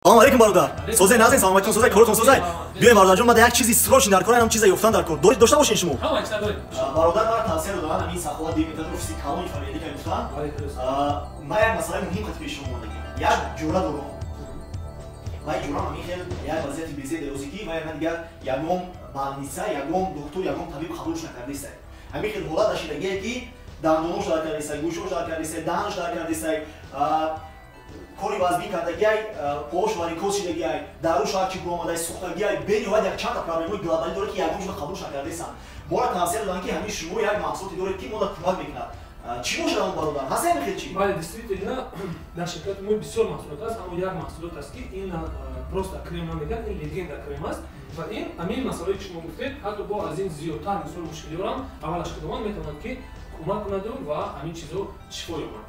Салом алейкум, бародар. Созай, назин, саломатитон созай, коротон созай. Биёем, бародарҷон, ман як чизи срочный дар кор, ҳам чизе ёфтан дар кор. Доред, дошта бошед шумо. Бародар, мара тавсия доданд, ҳамин Саховат Димитр офиси калони Фамедика гуфтанд. Ман як масъалаи муҳим қати пеши шумо омадагим. Як ҷура дорам. Вай ҷурам ҳамин хел як вазъияти безе дарозикӣ, вай на дигар ягон больница, ягон доктор, ягон табиб қабулш накардисай. Ҳамин хел ҳолат дашидагие, ки дандонош дар кардисай, гӯшош дар кардисай, даҳанш дар кардисай, кори вазбин кардагиай, пош варикоз шидагиай, даруш ҳарчи буромадай, сӯхтагиай, бениҳоят як чандта проблемаи глобалӣ дорад, ки ягон ҷо қабулш накардесанд. Моро тавсия доданд, ки ҳамин шумо як маҳсулоте доред, ки мода кӯмак мекунад. Чӣ бошад он, бародар? Ҳаст ҳамин хел чӣ? Бале, действительно, дар ширкати мо бисёр маҳсулот аст, аммо як маҳсулот аст, ки ин просто крем намегӯяд, ин легенда крем аст ва ин ҳамин масъалае, ки шумо гуфтед, ҳатто бо аз ин зиёдтар мисол мушкилиёрам аввалаш худованд метавонад, ки кӯмак кунаду ва ҳамин чизо шифо ёбад.